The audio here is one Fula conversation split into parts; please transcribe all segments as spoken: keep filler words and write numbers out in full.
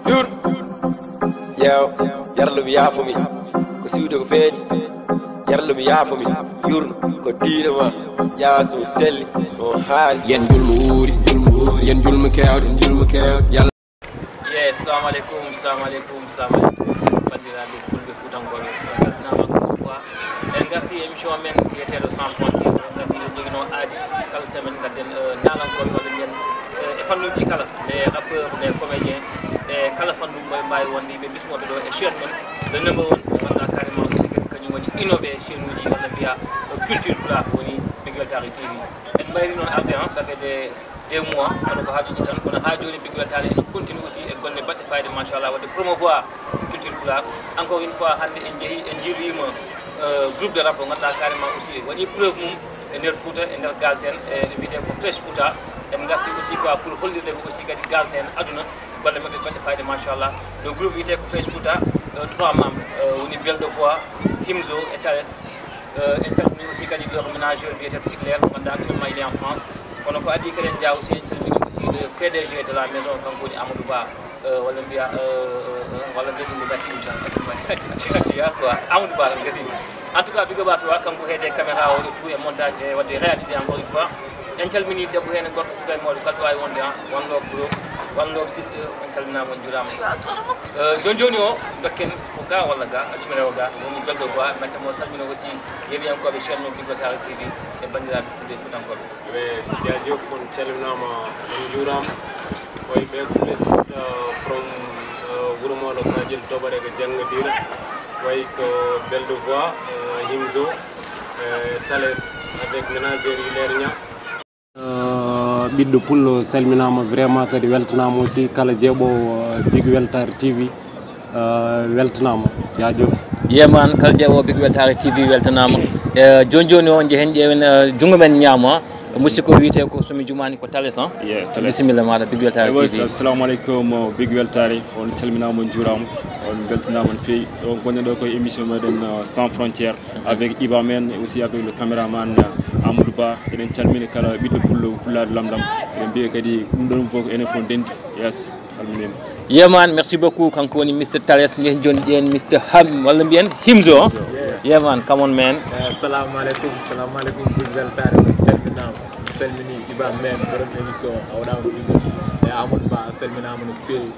Yur. Yew. Yarlum yaafumi. Ko suude ko feeñi. Yarlum yaafumi. Yurno. Ko diine ma. Jaasu selli. Mo haali. Yen julmo wuuri. Yen julmo keewɗo. Yen julmo keewɗo. Yalla. Yes, salamu aleykum, salamu aleykum, salamu aleykum. Bandiraɓe fulɓe fuutankooɓe, on calminaama encore une fois. En ngarti émission men wiyeteeɗo Sans Frontières, en ngarti ɗo joginoo aadi kala semaine ngadden, euh, naalankooɓe walla mbiyen, euh, e fannuuji kala, les rappeurs, les comédiens, e kala fannu mo ɓe mbaawi wonde, ɓe bismooɓe ɗo e chaîne men, le numéro un, mo ngannduɗaa carrément aussi kadi kañum woni innové chaîne uji walla mbiya, euh, culture pulaar woni Big Weltare T V. En mbayri noon arde, hein, ça fait des deux mois, kono ko haajuji tan, kono haa jooni Big Weltare ene continue aussi e golle baɗɗe fayde, machallah, wadde promouvoir culture pulaar. Encore une fois, hannde en jeehi, en jiiloyima, euh, groupe de rap mo ngannduɗaa carrément aussi waɗi preuve mum e nder Fouta, e nder Galsen, e wiyetee ko Fresh Fouta. En ngarti aussi quoi pour hollirde ɓe aussi kadi Galsen aduna, golle maɓɓe baɗɗe fayde, machallah. Le groupe wiyetee ko Fresh Fouta, euh, trois membres, euh, woni Belɗo Voix, Himzo e Tales. Euh, en calmini aussi kadi leur manager biyeteeɗo Hitler, mo ngannduɗaa actuellement il est en France. Kono ko adii kadi en njaha aussi, en calmini aussi le P D G de la maison, kanko woni Amadou Ba, euh, walla mbiya, euh, euh, euh, walla mbiya ɗum no gatti ɗum tan, gatti ɗum tan, gatti ɗum tan, quoi. Amadou Ba tan gasi. En tout cas, big up à toi, kanko heede caméra o e tout e montage e wadde réalisé encore une fois. En calmini debbo heen e gorko, suka e mawɗo, kala to waawi wonde, ah, one love bro, one love sister, en calminaama, on njuuraama. Euh, jooni jooni o, dokken ko ga walla ga, accu mi rewa ga, woni Belɗo Voix, mi acca mo salmina aussi yeeɓiyankooɓe chaîne men Big Weltare T V e banndiraaɓe fulɓe e fuutankooɓe. Ɓe jaajëf, on calminaama, on njuuraama. Way ɓe ko Fresh Fouta from, uh, Wuro Mawɗo Kajel Toɓare ko Jannga Dira. Way ko Belɗo Voix, uh, Himzo, uh, Tales avec manager Hilaire Niang. Uh, ɓiɗɗo pullo salminaama vraiment, kadi weltanaama aussi kala jeeɓoowo, uh, Big Weltare T V. Uh, weltanaama, jaajëf. Yeman, kala jeeɓoowo Big Weltare T V weltanaama. Eh, jooni jooni o, nje heen ƴeewen, eh, junngo men ñaamo, ah. Musidɗo wiyetee ko Somi Jumaani, ko Tales, ah? Yeah, Tales. Bisimilla maaɗa, Big Weltare T V. Assalamu aleykum, uh, Big Weltare. On calminaama, on njuuraama, on mbeltanaama no feewi. Ɗo ngonɗen ɗo ko émission meɗen, uh, Sans Frontières, avec Iba Men, et aussi avec le caméraman, uh, Amadou Ba. Eɗen calmina kala ɓiɗɗo pullo, Pulaaɗo Lamɗam. Eɗen mbiya kadi ɗum ɗon fof ko enen fof ndenndi. Yes. Yeman, merci beaucoup. Kanko woni Mister Tales, nde jooni ƴeen Mister Ham, walla mbiyen Himzo. Yes. Yeman, come on, man. Eh, assalamu aleykum, assalamu aleykum, Big Weltare, on calminaama. Mi salmini Iba Men, borom émission, a waɗaama ɗum. E Amadou Ba, a salminaama no feewi.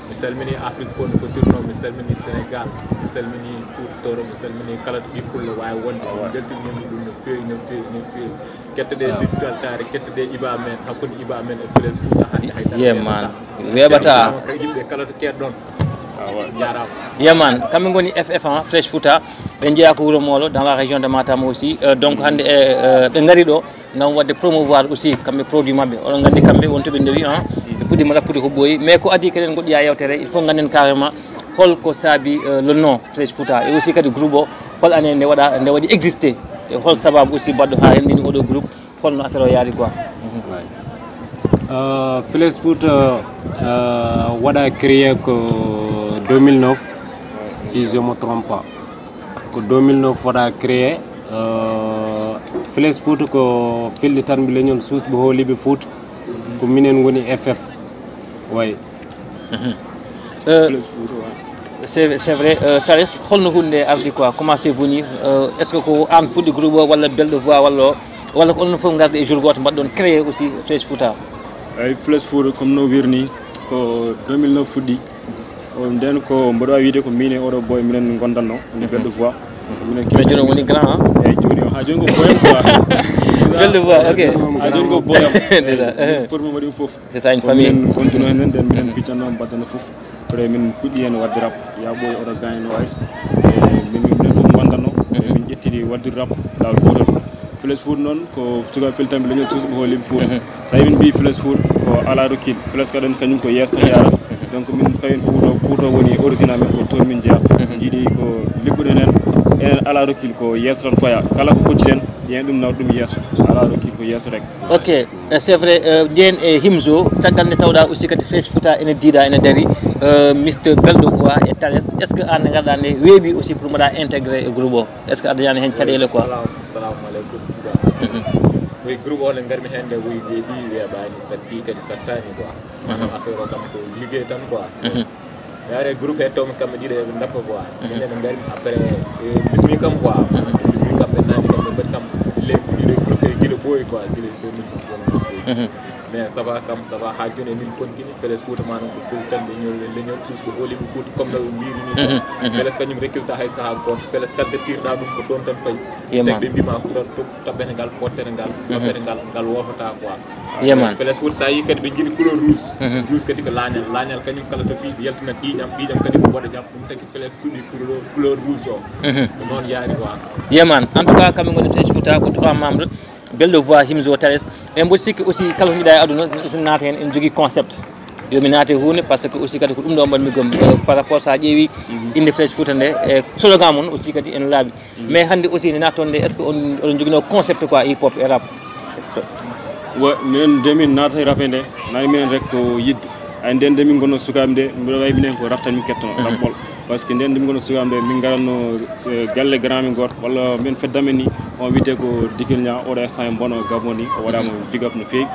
Mi salmini Afrique fof no fottirnoo, mi salmini Sénégal, mi salmini Fouta Tooro, mi salmini kala ɗo ɓiɗɗo pullo waawi wonde. Mi mbeltiniima ɗum no feewi, no feewi, no feewi. Kettoɗe Big Weltare, kettoɗe Iba Men, hakkunde Iba Men e Fresh Fouta hannde hay dara. Yeman. Weeɓataa. Kay yimɓe kala to keɗɗon. Jaaraama. Yeman, kamɓe ngoni F F, hein, Fresh Fouta. Ɓe njeyaa ko Wuro Mawɗo, dans la région de Matam aussi. Euh, donc hannde, eh, euh, ɓe ngari ɗo ngam waɗde promouvoir aussi kamɓe produit maɓɓe. Oɗon nganndi kamɓe won to ɓe ndewi, hein. Ɓe puɗɗiima ɗakkude ko ɓooyi. Mais ko adii keɗen ngoɗɗoya yewtere, il faut ngannden carrément holko saabi, euh, le nom Fresh Fouta, et aussi kadi groupe o, hol année nde waɗa, nde waɗi existé, e hol sababu aussi baɗɗo haa renndini oɗo groupe, holno affaire o yaari quoi? Euh, Fresh Fouta, euh, waɗa créé ko deux mille neuf, si je me trompe pas. Ko deux mille neuf waɗa créé, euh, Fresh Fouta ko filde tan ɓe leñol suusɓe hooliiɓe Fouta. Ko minen ngoni F F. Way. Mhm. Euh, c'est, c'est vrai, euh, Tales, holno huunde nde ardi quoi? Comment c'est venu? Euh, est-ce que ko aan fuɗɗi groupe o, walla Belɗo Voix, walla, walla ko onon fof ngardi e jour gooto mbaɗɗon créé aussi Fresh Fouta? Eyi, Fresh Fouta, comme no wiiri ni, ko deux mille neuf fuɗɗi. O, nden ko mboɗo waawi wiide ko min e oɗo boy minen ngondanno, woni Belɗo Voix. Ko minen. Mais jooni o woni grand, hein? Eyi, jooni o, haa jooni ko boyam quoi. Belɗo Voix, ok. Haa jooni ko boyam. Déjà. Eyi, forme waɗi fof. C'est ça, une famille. Min ngonduno heen, nden minen piccanno, mbaddano fof. Après min puɗɗi heen waɗde rap. Ya ɓooy oɗo gaañno ay. E min, minen fof ngondanno. Min ƴettidi waɗde rap laawol gootol. Fresh Fouta noon ko sukaaɓe feltanɓe leñol suusɓe hooliiɓe Fouta. So a min mbii Fresh Fouta ko ala rokkil. Fresh kaɗen kañum ko yeeso tan yaara. Donc min tawi en Fouta, Fouta woni origine amen, ko toon min njeyaa. Jiiɗi ko liggoɗen en, enen ala rokkil ko yeeso tan faya. Kala ko kocciɗen, yen ɗum nawa ɗum yeeso. Ala rokkil ko yeeso rek. Ok, eh, c'est vrai, eh, nden e Himzo, caggal nde tawɗa aussi kadi Fresh Fouta ene diida, ene dari, eh, Mister Belɗo Voix e Tales, est-ce que aan nde ngarɗa nde weeɓi aussi pour mbaɗa intégré e groupe o? Est-ce que a dañani heen caɗeele quoi? Salam, salamu aleykum. Mhm. Wi groupe o nde ngarmi heen nde, wi weeɓi, weeɓaani, satti kadi sattaani quoi. Affaire o kam ko liggey tan quoi. Yaare groupe he tawmi kamɓe ɗiɗo eɓe ndappa quoi. Minen nde ngarmi après, eh, bismi kam quoi. Bismi kam, ɓe naati kam, ɓe mbaɗi kam les ɗiɗo groupe he gila ɓooyi quoi, gila deux mille dix. Mais ça va kam, ça va, haa jooni emin continue. Feles Fuuta ma noon ko ful tan, ɓe ñol leñol suus, ɓe hoolima Fuuta comme no ɓe mbiri ni quoi. Feles kañum recruta hay sahaa gooto. Feles kala ɓe tirɗa ɗum ko toon tan fayi. Teg ɓe mbima kuran to tabbete ngal, pottere ngal, pottere ngal, ngal wofata quoi. Yeman. Feles Fuuta sa yi kadi ɓe jiɗi couleur rouge. Rouge kadi ko laañal, laañal kañum kala to fi ɓe yaltina ƴiiƴam, ƴiiƴam kadi ko boɗeƴam. Ɗum tagi Feles suuɗi couleur, couleur rouge o. Ko noon yaari quoi. Yeman, en tout cas kamɓe ngoni Feles Fuuta ko trois membres. Belle de voix, Himzo, Thalès. En mboɗo sikki aussi kala ko jiɗa e aduna aussi naata heen, en jogii concept. Yo mi naate huunde parce que aussi kadi ko ɗum ɗo mbaɗmi gom, euh, par rapport so a ƴeewi innde Feles Fuuta nde, e slogan mon aussi kadi en laaɓi. Mais hannde aussi nde natton nde, est ce que on oɗon joginoo concept quoi, hip hop e rap? Wa minen nde min naata e rap e nde, nani minen rek ko yidde. Ay nden nde min gonno sukaaɓe nde, mbiɗo wawi minen ko rap tan min kettono, rap ɓol. Parce que nden nde min gonno sukaaɓe nde, min ngaranno, eh, galle grand min goto walla min fedda men ni, on wiyete ko Dikil Niang, oɗo instant e Mbono Gabon ni, o waɗama big up no feewi.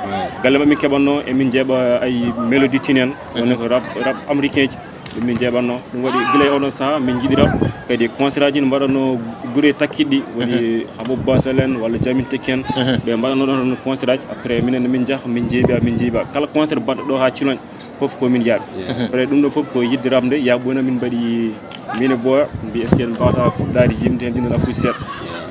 Galle maɓɓe min keɓanno, e min jeeɓa ay Mélodie Tine en, woni ko rap, rap américain ji. Ɗum min jeeɓatno. Ɗum waɗi gila e oɗon saha min jiɗira kadi concert aji ne mbaɗatno gure takkiɗi, waɗi Habib Basel en walla Jamin Tekki en. Ɓe mbaɗatno ɗon concert aji, après minen min jaha min jeeɓa, min jeeɓa kala concert baɗɗo ɗo ha Ciloñ, fof ko min jaaɓi. Après ɗum ɗo fof ko yidde rap nde yaɓɓoyno min mbaɗi, min e Boya mbi est ce que en mbawata fuɗɗade yimde hen dina nafuji seeɗa.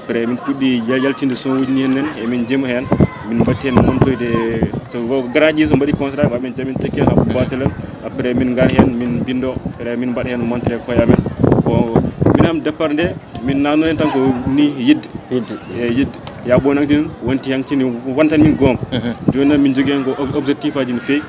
Après min puɗɗi yal- yaltinde son uji ni hen nen, e min jema hen, min mbatti hen montoyde. So garaji so mbaɗi concert ma min Jamin Tekki en, Habib Basel en. Après min ngar hen min mbindo, après min mbaɗa hen montré koye amen. Bon, min am départ nde min nanno hen tan ko ni yidde. Yidde. E yidde. Ya bon, hanktin wonti hanktin wontan min gonga. Joni noon min jogui hen ko ob- objectif aji no fewi.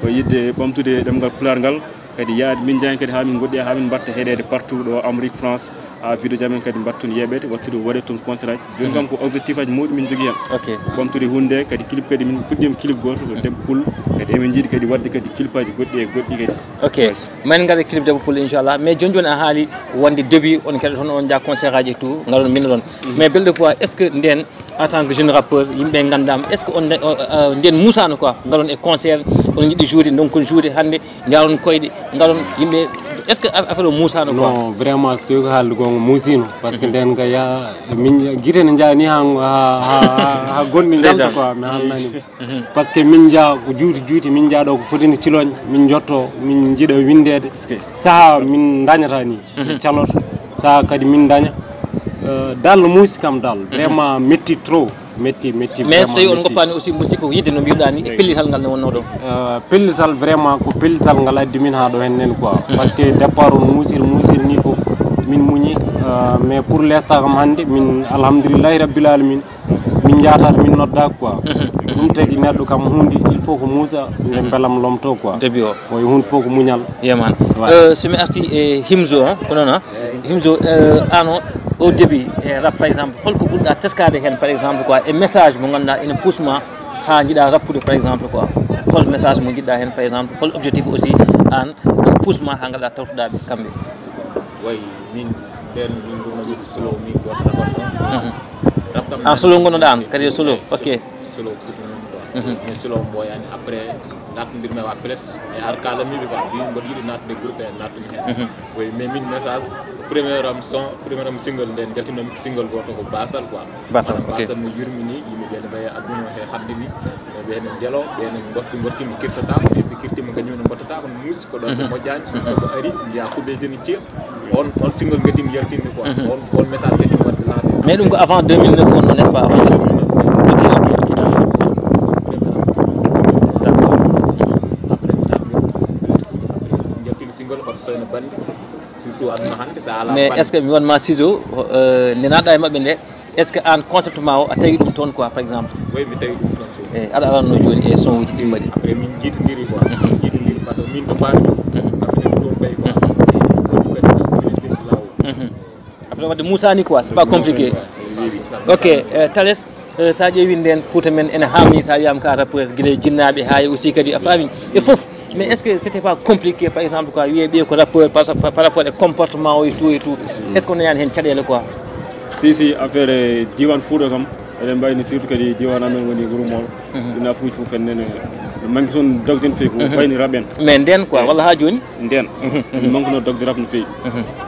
Ko yidde ɓamtude ɗemgal Pulaar ngal, kadi yaade min jaahen kadi ha min goɗɗi ha min mbatta heeɗede partout ɗo Amérique, France, ha vidéo ji amen kadi mbatta toon yeeɓede, watta toon waɗe toon concert aji. Joni kam ko objectif aji mawɗi min jogui hen. Ok. Ɓamtude hunde kadi clip kadi min puɗɗima clip goto ko debbo pul, kadi emin jiiɗi kadi wadde kadi clip aji goɗɗi e goɗɗi kadi. Ok. Min gare clip debbo pul inchallah. Mais joni joni a haali wonde début on kadi toon on jaa concert aji et tout, ngaron min ɗon. Mais belle de fois, est ce que nden en tant que jeune rappeur yimɓe gandama, est ce que on nden musano quoi, ngaron e concert, on jiɗi joude, donc on joude hande, jaron koyɗe, ngaron yimɓe, est ce que affaire o musano quoi? Non, vraiment, so tawi ko haalde gonga musino, parce que nden ka ya min guite ne jaani ha ha ha gonɗi jalta quoi, mi halnani. Parce que min jaa ko juuti juuti, min jaa ɗo ko fotini Ciloñ, min jotto min jiiɗa windede. Saha min dañata ni, caloto saha kadi min daña. Dal muusi kam dal, vraiment metti trop. Metti metti. Mais so tawi on goppani aussi musique ko yidde no mbiɗa ni e pellital ngal ne wonno ɗo? Pellital vraiment ko pellital ngal addi min ha ɗo hen nen quoi. Parce que départ on muusir muusir ni fof min muñi. Mais pour l'instant kam hande min alhamdulillahi rabbil alamin, min jaata to min nodda quoi. Ɗum tagi neɗɗo kam hunde il faut ko muusa nde belam lomto quoi. Début o. Oy, hunde fof ko muñal. Yeman. So mi arti e Himzo, ko noon? Himzo, an o au début e rap par exemple, holko ɓurɗa teskade hen par exemple quoi, e message mo ganduɗa ene pousse ma ha jiiɗa rappude par exemple quoi? Hol message mo jiɗɗa hen par exemple, hol objectif aussi an pousse ma ha gaɗa tawtuɗaɓe kamɓe? Way min nden min gurno wiɗo solo min goto rabat ɗon. Rap kam an solo gonnoɗa an kadi e solo. Ok. Solo kuɗi noon quoi. Mais solo mboyani après nattodirmi wa Feles e ar kala miɓe quoi, mbi mboɗo yiɗi nattude groupe e nattumi hen. Oui, mais min message premier am son, premier am single nden jaltinnomi single goto ko Basal quoi. Basal. Ok. Basal mo yurmini yimɓe ɓe ne mbaye aduna he hande ni. Ɓe ne jelo ɓe ne gotti gotti mo kirtata, ɓe si kirtima kañum ne gottata on mus. Ko ɗon ko moƴƴani, so ko ari mbiya kuɓe joni tiya. On on single gadin yaltinde quoi. On on message gadin wadde lancé. Mais ɗum ko avant deux mille neuf wonno, n'est ce pas? Avant deux mille neuf. Ok, ok, ok. D'accord. Yaltini single ko soyno bandi. Surtout aduna hande sa ala. Mais est ce que mi wanma ciseau, nde naɗɗa e maɓɓe nde, est ce que an concept ma o a tawi ɗum toon quoi par exemple? Oui, mi tawi ɗum toon toon. Eyi, aɗa alanno joni e son uji ɗi mbaɗi. Après min jiitodiri quoi. Min jiitodiri parce que min to paari ɗo. Après ɗum ɗon ɓay quoi. Ɗum kadi ɗum minen ɗum lawol. Affaire wadde musani quoi, c'est pas compliqué. Ok. Thalès, sa ƴeewi nden Fouta men ene hamni, sa wiyama ka rappeur, guila e jinnaɓe ha e aussi kadi a faami e foof. Mais est ce que c'était pas compliqué par exemple quoi, wiye ɓe ko rappeur par rapport e comportement o et tout et tout? Est ce que on nayani hen caɗele quoi? Si si, affaire e diwan Fouta kam Eɗen mbawi ni surtout kadi diwan amen woni Wuro Molo. Ɗin affaire uji fof en nene. No manque toon dogde no fewi ko wayni rap en. Mais nden quoi, walla ha joni? Nden. Ene manque no dogde rap no fewi.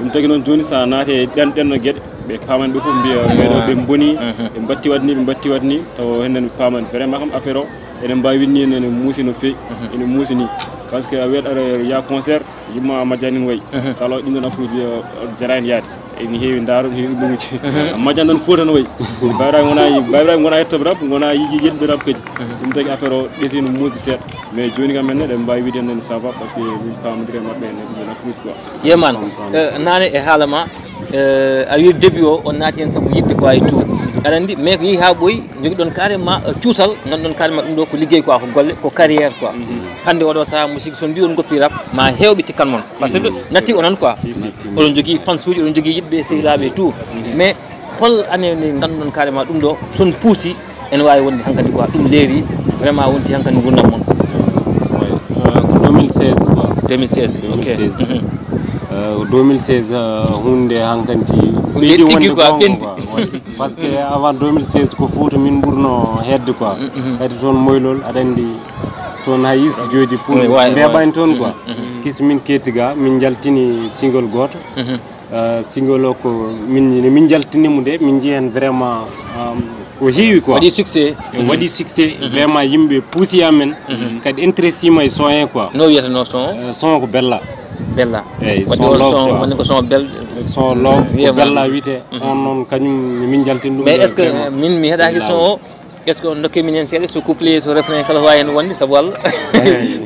Ɗum tagi noon joni sa naate ɗen, ɗen no gueɗe, ɓe paman ɓe fof mbiya ɓeɗo ɓe boni, ɓe mbatti waɗni, ɓe mbatti waɗni, taw henen paman vraiment kam affaire o. Eɗen mbawi winni ene muusi no fewi, ene muusi ni. Parce que a wiyat aɗa ya concert, yimma a majjani no wayi. Salo ɗin ɗon affaire uji jarani yaade. Ene heewi ndaaro, ene heewi ɗum uji. A majjan tan fof tan wayi. Bayraɓe gona, bayraɓe gona yettoɓe rap, gona yiji yetɓe rap kadi. Ɗum tagi affaire o ɓeyti no muusi seeɗa. Mais joni kam en eɗen mbawi wiide enen ça va, parce que min pamodire maɓɓe ene ɗum ene affaire uji quoi. Yeman, eh, nane e haala ma, eh, a wi début o on naati hen sabu yidde quoi et tout. Aɗa andi, mais ko yeehi ha ɓooyi, jogiɗon carrément, eh, cuusal, ganduɗon carrément ɗum ɗo ko liggey quoi, ko golle, ko carrière quoi. Hande oɗo saaha mo sigi son mbi on goppi rap, ma hewɓe tikkan mon. Parce que natti onon quoi. Oɗon jogui fansuji, oɗon jogui yidɓe, sehilaaɓe et tout. Mais hol année nde ganduɗon carrément ɗum ɗo son puusi ene wawi wonde hankadi quoi, ɗum leeri vraiment wonti hankadi gurdam mon? Ouais. Euh, ko deux mille seize quoi. Deux mille seize, ok. Euh, deux mille seize, euh, hunde hankanti ɓeydi tigui wonde quoi, gonga ɓendi. Quoi. Ouais. Parce que avant deux mille seize ko Fouta min ɓurno hedde quoi. Kadi toon Moylol aɗa andi, toon hay isto jooɗi pour Ouais, ouais, mbeɓani toon quoi. Kisi min ketti ga, min jaltini single goto. Euh, single o ko min, min jaltinimo de, min jii hen vraiment, euh, ko heewi quoi. Waɗi succès. Waɗi succès, vraiment yimɓe puusi amen. Kadi intéressima e son he quoi. No wiyateno son o? Euh, son ko Bella. Bella. Eyyi, Waɗi son on love son quoi. woni ko son bel. Son love ko Wiyama. Bella wiyete. On noon kañum min jaltini ɗum. Mais De, est-ce que vraiment. Min mi heɗaki son o? Est-ce que on dokke min hen seeɗa so couplet so refrain kala wawi hen wonde sabu Allah?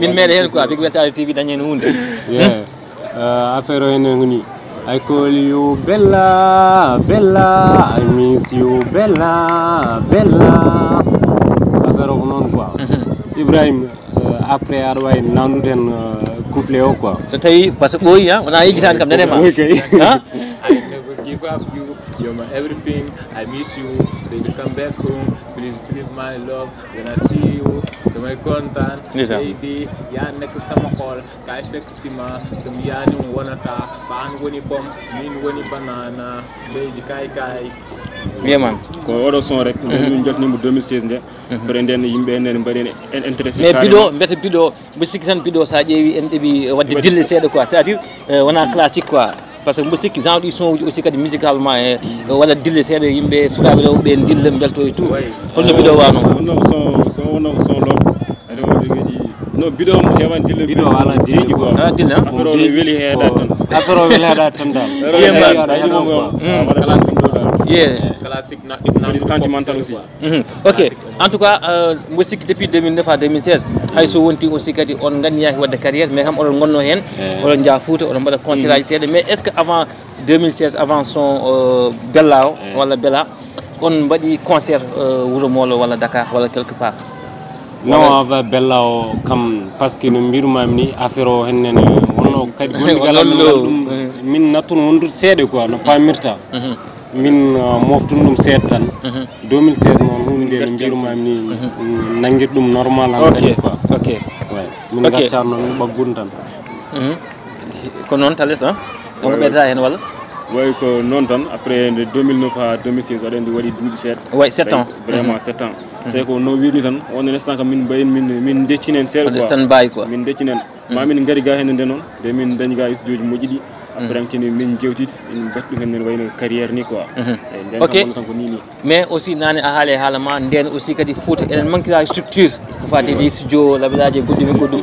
Min meeɗa hen quoi, big weltare T V dañi hen hunde. Yeah. Euh, affaire o ene ngoni, I call you Bella, Bella, I miss you Bella, Bella. Affaire o ko noon quoi. Ibrahim, euh, après aɗa wawi nandude hen, euh, couplet o quoi. So tawi parce que ɓooyi ha wona yejjitani kam nanema. Oui kay. Ha? I never give up you, you're my everything. I miss you, baby, come back home. Please, please, my love. When I see you, damay kontaan. Ndeysaan. Baby, yaa nekk sama xol, kaay fekk si ma. Sama yaani wonata, baan woni pom, min woni banana. Baby, kaay kaay. Yeman. Ko oɗo son rek, min jotnimo deux mille seize nde. Après nden yimɓe enen mbaɗi en intéressé. Mais biɗo mbete biɗo mbo sikki tan biɗo sa ƴeewi en ɗeɓi wadde dille seeɗa quoi, c'est à dire, euh, wona classique quoi. Parce que mbo sikki genre ɗi son uji aussi kadi musicalement e waɗa dille seeɗa, yimɓe sukaɓe rewɓe ɓe dilla belto e tout. Holno biɗo wano? Wonno ko son, so wonno ko son love. Ade o jogiɗi no biɗo mo hewan dille. Biɗo ala dille quoi. Ah, dilla. Après o weli heɗa tan. Après o weli heɗa tan dal. Waɗa classique Ye. Classique na Waɗi sentimental aussi. Mhm. Ok. En tout cas, euh, mbo sikki depuis deux mille neuf à deux mille seize, hay so wonti aussi kadi on ganniyaki wadde carrière, mais kam oɗon gonno hen, oɗon jaa Fouta, oɗon mbaɗa concert aji seeɗa, mais est-ce que avant deux mille seize, avant son, euh, Bella o walla Bella, on mbaɗi concert, euh, Wuro Molo walla Dakar walla quelque part? Non, avant Bella o kam, parce que no mbirumami ni affaire o hennen wonno kadi gonɗi kala min ngal ɗum, min nattuno wondude seeɗa quoi, no pamirta. Min, euh, moftun ɗum seeɗa tan. Deux mille seize noon hunde nde no mbirumami ni, mm, nanguir ɗum normal hankadi quoi. Ok. Ouais. Min gaccar noon ɓaggun tan. Ko noon Thalès, hein? Onko ɓeyda hen walla? Wayi ko noon tan, après de deux mille neuf à deux mille seize aɗa andi waɗi duuɓi seeɗa. Wayi sept ans. Vraiment sept ans. C'est ko no wirni tan, on instant kam min mbayin min min deccinen seeɗa quoi. Tan mbayi quoi. Min deccinen. Ma min ngari ga hende nde noon, de min dañi ga studio ji moƴƴi ɗi. Après an kini min jewtidi, min mbaɗi ɗum hen wayno carrière ni quoi. Eyyi, nden Ok. Kam wonno tan ko ni ni. Mais aussi nane a haali haala ma nden aussi kadi Fouta enen manquera structure. So fati de studio, labelaaji e goɗɗum e goɗɗum.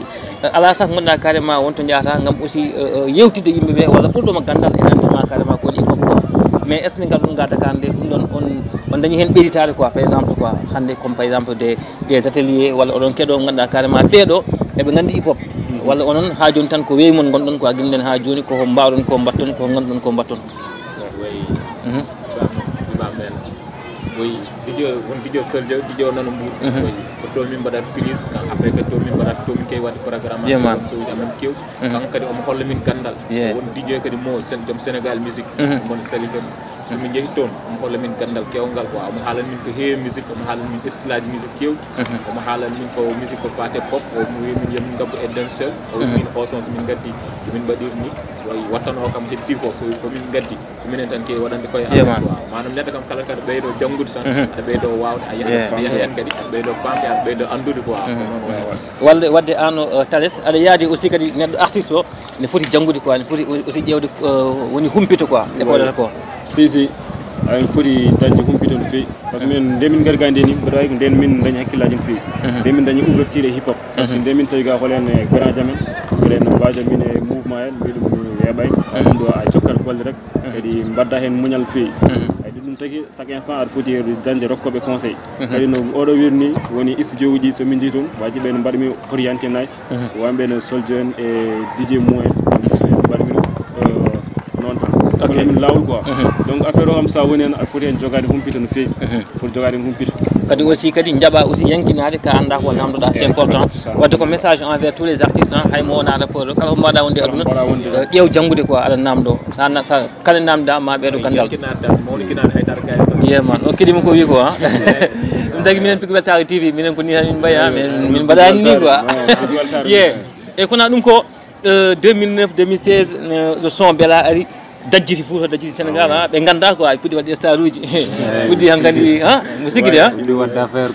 Ala sax gonɗa carrément wonto jahata ngam aussi, euh, euh, yewtidde yimɓe ɓe walla ɓurɗo ma gandal e nande ma carrément ko woni hip hop quoi. Mais est ce que ngal ɗum ga Dakar nde ɗum ɗon on, on dañi hen ɓeyditade quoi, par exemple quoi, hande comme par exemple des, des ateliers walla oɗon keɗo ganduɗa carrément ɓeɗo eɓe gandi hip hop walla onon ha joni tan ko weeyi mon gonɗon quoi, gimɗen ha joni ko mbawɗon ko mbatton ko ganduɗon ko mbatton? Way. Bam bam men. Way. Dijo won dijo soljo dijo nano mbuur. Way. Ko to min mbaɗat prise kan après que to min mbaɗat to min kay wadde programme. Sowji amen kew. Kan kadi omo holla min gandal. Won dijo kadi mo sen joom Sénégal musique. Mon sali kadi. So min njehi toon, omo holla min ganndal keewngal quoi. Omo haalana min ko heewi musique, omo haalana min style aji musique keewɗi. Omo haalana min ko musique ko faate pop, o wiya min yo min ngabbu e dancehall, o wiya min o son so min ngaddi, so min mbaɗiri ni, wayi wattanoo kam heddi ko, so ko min ngaddi, ko minen tan keewi waɗande koye amen quoi. Maanaam neɗɗo kam kala kaɗa ɓeydo janngude tan, aɗa ɓeydo waawde, a yaha, aɗa yaha heen kadi, aɗa ɓeydo faamde, aɗa ɓeydo anndude quoi. Ko noon wayi waɗde. Walde, wadde aan, euh, Thalès, aɗa yaadi aussi kadi neɗɗo artiste o, ne foti janngude quoi, ne foti aussi ƴeewde, euh, woni humpito quoi, e ko waɗata ko. Si, si, aɗa foti dañde humpito no feewi. Parce que min, nde min ngari ga nde ni, mboɗo wawi ko nden min dañi hakkillaaji no feewi. Nde min dañi ouverture e hip hop. Parce que nde min tawi ga hol en e garage amen, hol en no mbaajo min e mouvement en, mbiɗum mi weeɓay. Ɗum ɗo a jokkat golle rek, kadi mbadda heen muñal feewi. Ay, ɗum tagi chaque instant aɗa foti dañde rokkooɓe conseil. Kadi no oɗo wirni woni studio uji, so min jehi toon, waji ɓe no mbaɗa mi orienté nice. Wonɓe no Soldier en e D J Mo en, ɗum fof en mbaɗa mi, euh, noon tan. Kono min laawol quoi. Donc affaire o kam sa woni heen aɗa foti heen jogaade humpito no feewi. Foti jogaade heen humpito. Kadi aussi kadi njaɓa aussi yankinaade ka annda ko namdoɗa, c'est important. Wadde ko message envers tous les artistes, hein, hay mo wona rapport, kala ko mbaɗa wonde aduna, euh, ƴeew janngude quoi, aɗa namdo. Sa na-, sa kala namda ma ɓeeɗo gandal. Yeman, o kidima ko wi ko, ha? Ɗum tagi minen Pique Weltare T V, minen ko ni tan min mbayi, ha? Min, min mbaɗani ni quoi. Ye. E kono ɗum ko, euh, deux mille neuf, deux mille seize, euh, le son Bella ari, dajjiti Fouta, dajjiti Sénégal, ha? Ɓe ganda quoi, puɗɗi wadde star uji. Puɗɗi hankadi, ha? Mo sikki de, ha?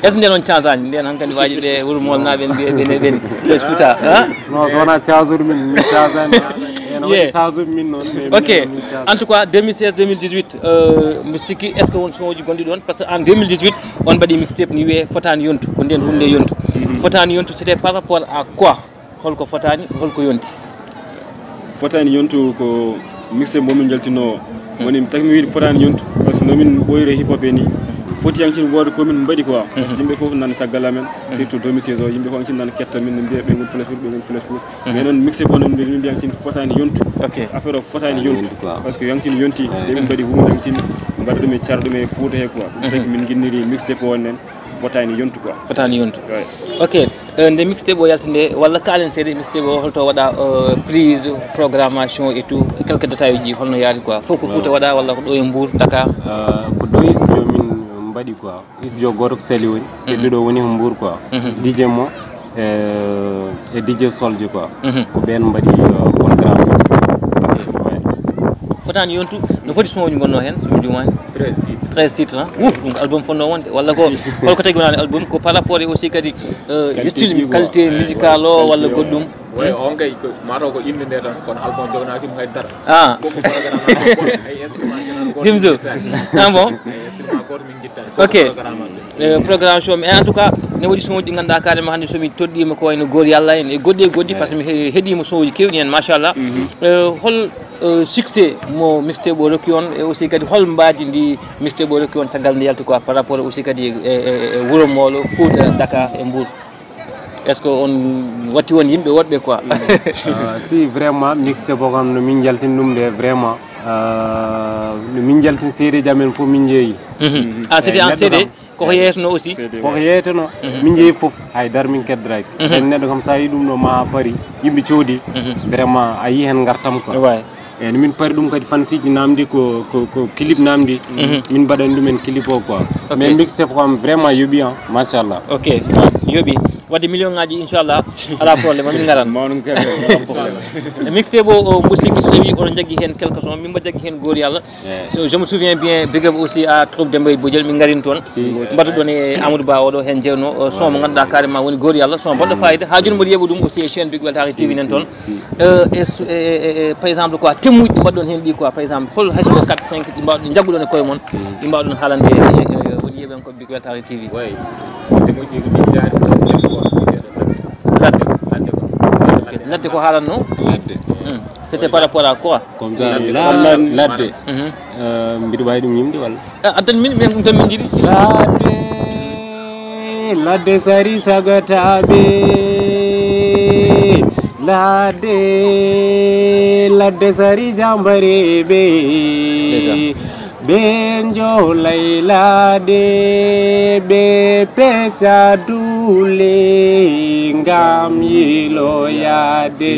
Est-ce que nden on change ani? Nden hankadi waji ɓe wuro molnaɓe ɓe, ɓe, ɓe, ɓe, Fouta, ha? Non, so wona change min, min change ani. Ye. Ok. En tout cas, deux mille seize, deux mille dix-huit, euh, mi sikki, est-ce que won soñoji gonɗi ɗon? Parce que en deux mille dix-huit, on mbaɗi mixtape ni wiye Fotani Yontu, ko nden hunde yontu. Fotani Yontu, c'était par rapport à quoi? Holko fotani, holko yonti? Fotani Yontu ko mixtape mo min jaltinno. Woni mi taki mi wiide Fotani Yontu, parce que no min ɓooyre hip hop e ni, foti yancin wooda ko min mbaɗi quoi. Parce que yimɓe fof nana caggal amen, surtout deux mille seize o, yimɓe fof yancin nana ketta min, no mbiya ɓe ngon flash foot, ɓe ngon flash foot. Mais noon mixtape o noon mbiɗa mbiya yancin fotani yontu. Ok. Affaire o fotani yontu. Yontu quoi. Parce que yancin yonti, nde min mbaɗi hunde yancin, mbaɗa ɗum e cara ɗum e Fouta he quoi. Ɗum tagi min ginniri mixtape o nen, fotani yontu quoi. Fotani yontu. Ouais. Ok. Euh, nde mixtape o yalti nde, walla kaalen seeɗa mixtape o holto waɗa, euh, prise, programmation et tout, quelques détails uji holno yaari quoi. Fof ko Fouta waɗa walla ko ɗo e Mbour, Dakar? Euh, ko ɗo e studio min mbaɗi quoi. Studio goto ko Saly woni, e ɗiɗo woni ko Mbour quoi. D J Mo, euh, e D J Soldier quoi. Ko ɓen mbaɗi, euh, programme. Fotani yontu, no foti soñoji gonno hen, so mi juumani? Treize titres. Treize titres, hein? Ouh, ɗum ko album fonno wonde, walla ko, holko tagi wonani album? Ko par rapport e aussi kadi, euh, style, qualité musical o, walla goɗɗum? Oui, on kay, ko, mataw ko innde nde tan, kono album joganaki mo haydara. Ah. Fof ko programme, ay instrument, Gimzo. Ah bon? Ay instrument goto min guittani. Ok. Fof ko programmation. Euh, programmation, mais en tout cas, ne waɗi soñoji ɗi ganduɗa carrément hannde so mi toɗɗima ko wayno Goor Yalla en e goɗɗi e goɗɗi, parce que mi he-, heɗima soñoji kewɗi hen, machallah. Euh, hol, euh, succès mo mixtape o rokki on, e aussi kadi hol mbaadi ndi mixtape o rokki on caggal nde yalti quoi, par rapport aussi kadi e, e, e, e wuro Molo, Fouta, Dakar e Mbour? Est-ce que on watti won yimɓe woɗɓe quoi? Ah, si vraiment mixtape o kam no min jaltin ɗum de vraiment, ah, no min jaltin seedeji amen fof min jeeyi. Ah, c'était en C D? Koko yeeyeteno aussi? Koko yeeyeteno. Min jeeyi fof, hay dar min keddoraki. Ɓen neɗɗo kam sa yi ɗum ɗo ma pari, yimɓe coodi, vraiment a yi hen gartam quoi. Ouais. Eyyi, no min pari ɗum kadi, fansiji namdi ko, ko, ko clip namdi. Min mbaɗani ɗumen clip o quoi. Ok. Mais mixtape ko am vraiment yooɓi, hein, machallah. Ok, yooɓi. Wadde million ngaji, inchallah, ala problème, min ngaran. Mawɗum kadi. Mixtape o, o, mboɗo sikki so tawi oɗon jaggi hen quelque son, min mbaɗa jaggi hen goori Allah. So je me souviens bien, big up aussi à troupe Demba e Bojel, min ngarin toon. Mbaɗuɗon e Amadou Ba oɗo hen jewno, o son mo ganduɗa carrément woni goori Allah, son mbaɗɗo fayida. Ha joni mboɗo yeeɓa ɗum aussi e chaîne Big Weltare T V nen toon. Euh, e su-, e, e, e, par exemple quoi, thème uji ɗi mbaɗɗon hen ɗi quoi, par exemple, hol hay so ko quatre, cinq ɗi mbawɗon, jagguɗon e koye mon, ɗi mbawɗon haalande, e, e, e, woni yeeɓen ko Big Weltare T V. Way, thème uji ko min jaari ko nder ko biyeteɗo ladde. Ladde. Ladde ko. Ok, ladde ko haalanno? Ladde. Hmm. C'était par rapport à quoi? Comme ça, ladde. La-, la-, ladde. Mhm. Euh, mbiɗo wawi ɗum yimde walla? Ah, addani min, min ɗum tan min jiiɗi. Ladde, ladde sari sagataɓe. Ladde, ladde sari jambareɓe. Déjà. Ɓe jolay ladde, ɓe pecca duule ngam yiloyade.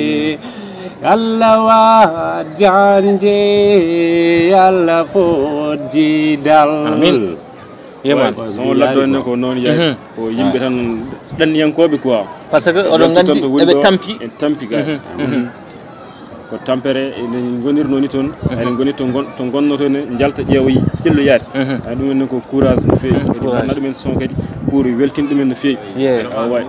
Allah waat jande, Allah fodji dal. Amin. Yeman. Son laddo ne ko noon yayi. Ko yimɓe tan ɗanniyankooɓe quoi. Par ce que oɗon nganndi eɓe tampi. En tampi ga. Ko tampere eɗen ngonirnoo ni toon. Eɗen ngoni to ngon- to ngonnoto ne, njalta ƴeewa ƴelloyaade. Ɗum en ko courage no feewi. Kadi mbaɗna ɗumen son kadi pour weltin ɗumen no feewi. Awa.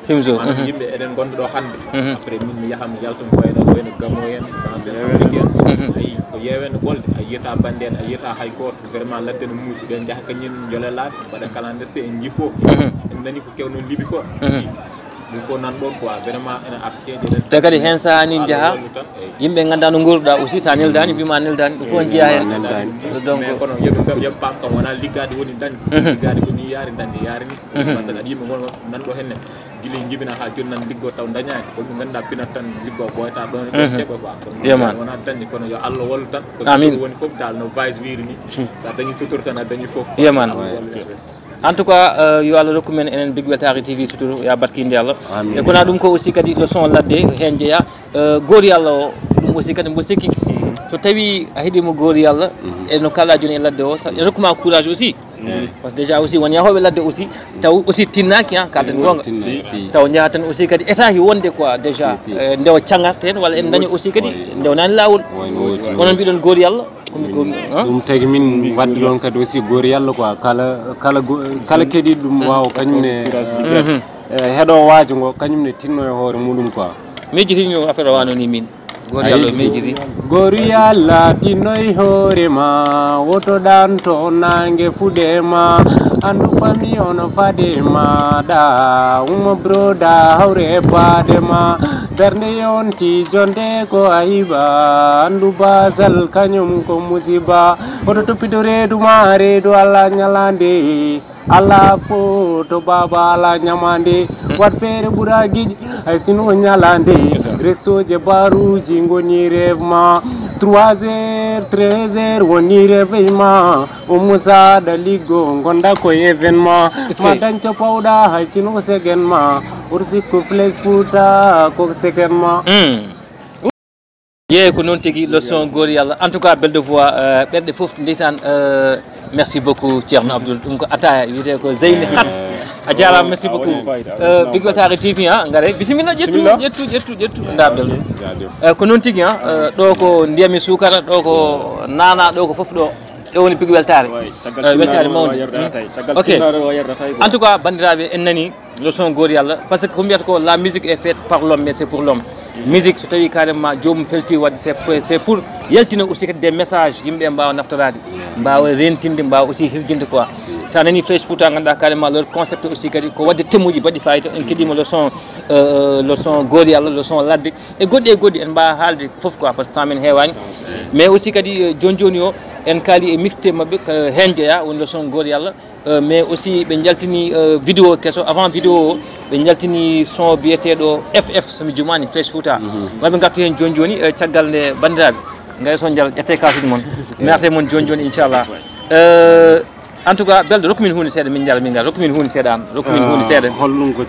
Himso. Maanaam yimɓe eɗen ngonda ɗo hannde. Après min mi yaha mi yalta mi fayda ko wayno gamo en, français, africain. Ayi ko yeewende ɓolde, a yiyata bannde en, a yiyata hay gooto. Vraiment ladde no muusi, ɓen njaha kañum njole laabi, mbaɗa calendrier en njii fof. En nani ko kewno libi ko. Ɗum fof nan ɗon quoi, vraiment ene arti kadi. Te kadi heen so a nii njaha, yimɓe ngannda no nguurɗa aussi, so a neldaani, mbima a neldaani, ɗum fof njiya heen. Donc mais kono yoɓe ngam yoɓe paam kam wona liggaade woni dañde. Liggaade ko ni yaari dañde yaari ni. Par ce que aɗa yimɓe ngon nan ɗo henne. Gila jibina haa jooni nan liggo taw dañaani. Ko ɓe ngannda pinat tan liggo ɓooyta ɗon. Keɓa quoi. Yeman. Wona dañde kono yo Allah wallu tan. Ko amin. Woni fof dal no vice wiri ni. So a dañi sutur tan a dañi fof. Yeman. En tout cas, euh, yo Allah rokku men enen Big Weltare T V suturu ya barkinde Allah. Amin. E kono ɗum ko aussi kadi le son ladde heen jeya. Euh, goori Allah o ɗum aussi kadi mbo sikki so tawi a heɗimo goori Allah e no kala jooni e ladde o sa- e rokkuma courage aussi. Par ce que déjà aussi won yahooɓe ladde aussi taw aussi tinnaki ha kalden gonga. Taw jaha tan aussi kadi état hi wonde quoi déjà. Eh, ndewa cagarte hen walla en dañi aussi kadi ndewnani lawol. Onon mbiɗon goori Allah. Ɗum tagi min wadde ɗon kadi aussi goori Allah quoi, kala kala go- kala keɗiɗo ɗum wawa kañum ne. Eh, heɗo waajo ngo kañum ne tinno e hoore muɗum quoi. Miijitini affaire o wano ni min. Goori Allah miijiti. Goori Allah tinno e hoore ma, woto ɗanto nange fuɗe ma. Andu fami ono fade ma da, uma broda hawre e baade ma. Darnde yonti jonde ko ayiba, andu basal kañum ko musiba. Oto toppito reedu ma, reedu Allah ñalande. Ala foto baba ala ñamande. Wat feere ɓura giƴi, hay sino ñalande. Restoje baruji ngoni rêve ma. Trois heures, treize heures woni réveil ma. O musaɗa liggo gonda ko événement. Ma dañco pawɗa hay sino segen ma. Oto sikko flèche futa ko segen ma. Yeeyi ko noon tigi, le son goori Allah. En tout cas, belle de voix, euh, ɓerɗe fof ndeysaan. Euh, merci beaucoup Ceerno Abdoul. Ɗum ko ataya wiyetee ko Zeyni Hat. A jaaraama, merci beaucoup. Euh, Big Weltare T V, ha ngare bisimilla, ƴettu ƴettu ƴettu ƴettu nda belɗo. Euh, ko noon tigi, ha. Euh, ɗo ko ndiyami suukara, ɗo ko nana, ɗo ko fof ɗo. Ɗo woni Big Weltare. Euh, weltare mawde. Ok. En tout cas, banndiraaɓe, en nani le son goori Allah, parce que ko mbiyata ko la musique est faite par l'homme mais c'est pour l'homme. Musique so tawi carrément joomum felti wadde c'est pour- c'est pour yaltina aussi kadi des messages yimɓe mbawa naftorade, mbawa rentinde, mbawa aussi hirjinde quoi. Sa nani Fresh Fouta ganduɗa carrément leur concept aussi kadi ko wadde temuji baɗɗi fayida. En keɗima le son, euh, le son goori Allah, le son ladde e goɗɗi e goɗɗi en mbawa haalde foof quoi parce que temps men heewani. Mais aussi kadi euh, joni joni o en kaali e mixte mabɓe ko hen jeeya woni le son goori Allah. Euh, mais aussi ɓe jaltini euh, vidéo keso avant vidéo o ɓe jaltini son biyeteɗo F F somi jumani Fresh Fouta. Maɓe gartu hen joni joni euh, caggal nde bandiraɓe gay son jal ƴette kasuji mon merci mon joni joni inchallah. Euh, en tout cas belɗo rokku min hunde seeɗa min jala min ngal rokku min hunde seeɗa an rokku min hunde seeɗa.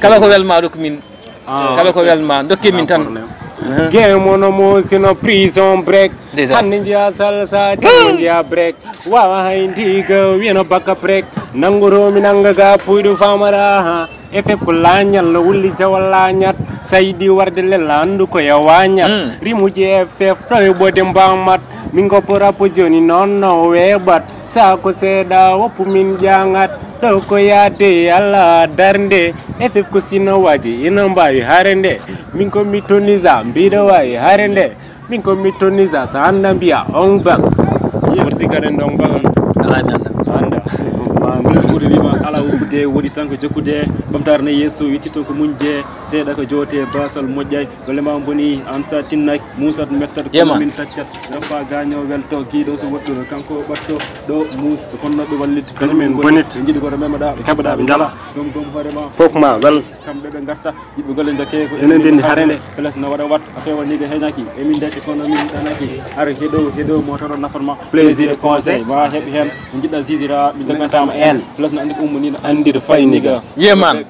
Kala ko welma rokku min. Kala ko welma dokke min tan. Gemono mo sino prison break. Hande njiya salsa jango njiya break. Wawa hay ndiga wiyano bakka break. Nangoro mi nanga ga puyɗo famara ha. F F ko lañal no wulli jawal lañat. Saydi warde lella andu ko ya wañat. Rimuji F F ɗo e ɓode mbamat. Min ko porapo joni noon no weɓat. Sa ko seeɗa woppu min jaŋat. Ɗo ko yaade Allah darnde. F F ko sinowaaji ina mbaawi hare nde. Min ko mi tonisa mbiɗo waawi hare nde. Min ko mi tonisa so annda mbiya on bak. Morsi kadi ndon bakan. Ala mi annda. Annda. Fuuta wima ala woppude woɗi tan ko jokkude. Ɓamtaare ne yeeso yetti toon ko muñde. Seeɗa ko joote basal moƴƴay. Golle ma boni an sa tinnaki. Muusat mettat kono min taccat. Gappa gaño welto giɗo so woɗɗuno kanko ɓatto. Ɗo muus ko fonnoɓe wallit kañum en bonit. Ɓe jiɗi koto memaɗa ɓe keɓaɗa ɓe jala. Ɗum ɗum hoorema. Fof ma wel. Kamɓe ɓe garta yiɓɓe golle jokke ko enen ndenni hare nde. Plus no waɗa wat a fewa niga heñaki e min dati kono min ɗanaki. Har heɗo heɗo motoro nafatma plaisir e conseil ma heɓi hen. Jiɗɗa sisira mi jogantama en. Plus no andi ko ummo ni no andi to fay niga. Yeman.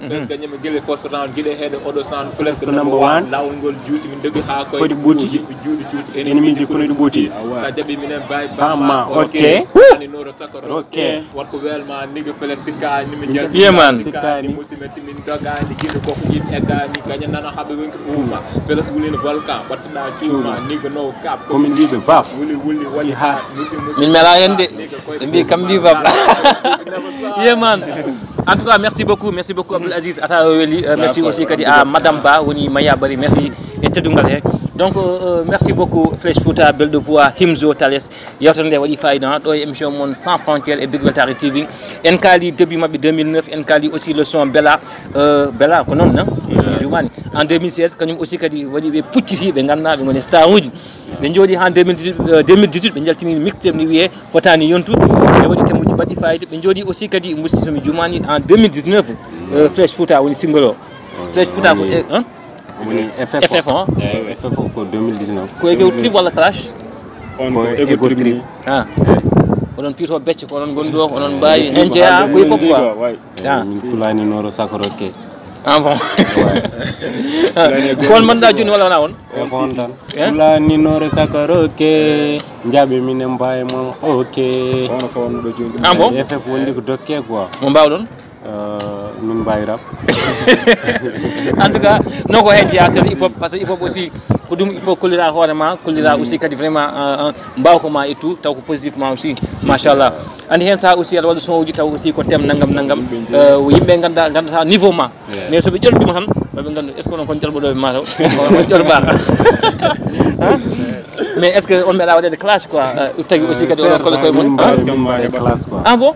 First gañe mi gele first round, gide heede oɗo sound. First number one. Laawol ngol juuti, min dogi haa koy. Kodi ɓuuti? Yimɓe juuɗi cuuti, ennemi ji kono ɗi ɓuuti. Sa jaɓi minen bay bama, ok. Ani noro sakoro. Ok. Wat ko wel ma, nigga, feles tikka, ni min jal. Yeah, man. Tikka, ni musi metti min doga, ni gide ko ko yimɓe ega, ni gaña nana haɓe wenki uma. Feles wulin volcan, wattuɗa cuuma, nigga, no cap. Komin mbiɓe vap. Wuli, wuli, waɗi ha, musi, musi. Min mela yende. Ɓe mbi kam mbi vap. Yeah, man. En tout cas, merci beaucoup, merci beaucoup Abdoul Aziz, ata o weli. Euh, merci aussi kadi à Madame Ba, woni Maya Bari, merci e teddungal he. Donc, euh, euh, merci beaucoup Flèche Fouta, Belle de Voix, Himzo Tales. Yewtere nde waɗi fayida, hein, ɗo e émission mon Sans Frontières e Big Weltare T V. En kaali début maɓɓe deux mille neuf, en kaali aussi le son Bella, euh, Bella ko noon, non? Jumani. En deux mille seize, kañum aussi kadi waɗi ɓe pucciti, ɓe ngannduɗaa, ɓe ngoni star uji. Ɓe njooɗi haa deux mille dix-huit, euh, deux mille dix-huit, ɓe njaltini mixtape ni wiyee Fotaani Yontu. Ɓe waɗi temuji baɗɗi fayida. Ɓe njooɗi aussi kadi, musidɓe, so mi jumaani, en deux mille dix-neuf, euh, Flèche Fouta woni single o. Flèche Fouta ko, woni, eh, hein? Woni F F O. F F O, hein? Eeyi, F F O ko deux mille dix-neuf. Ko Ego Trip walla Clash? On ko Ego Trip. Ah. Oɗon piito becce, ko onon ngondu o, ko onon mbaawi. Heen jeyaa ko hip hop quoi. Ah. Min kulaani noro sakoro ke. Ah bon. Ko on mbaɗɗa jooni walla wonaa on? Ko on tan. Eh? Kulaani noro sakoro ke. Njaaɓe minen mbaawi mon, ok. Ah bon? F F wonde ko dokke quoi. Mo mbaawɗon? Euh, min mbaawi rap. En tout cas, non, ko heen jeyaa, c'est le hip hop, parce que hip hop aussi ko ɗum, il faut kollira hoore ma, kollira aussi kadi vraiment, euh, euh, mbawka ma et tout, taw ko positivement aussi. Machallah. Andi heen sa aussi aɗa waɗa son uji taw aussi ko thème nangam nangam. Euh, yimɓe ngannda, nganndata niveau ma. Mais so ɓe ƴolɗima tan, maɓe nganndu est-ce que onon kon ƴolɓoɗoɓe ma taw? Onon ƴolɓaaka. Hein? Mais est-ce que on meeɗa waɗede clash quoi? Euh, tagi aussi kadi oɗon kole koye mon, hein? Min mbaɗi clash quoi. Ah bon?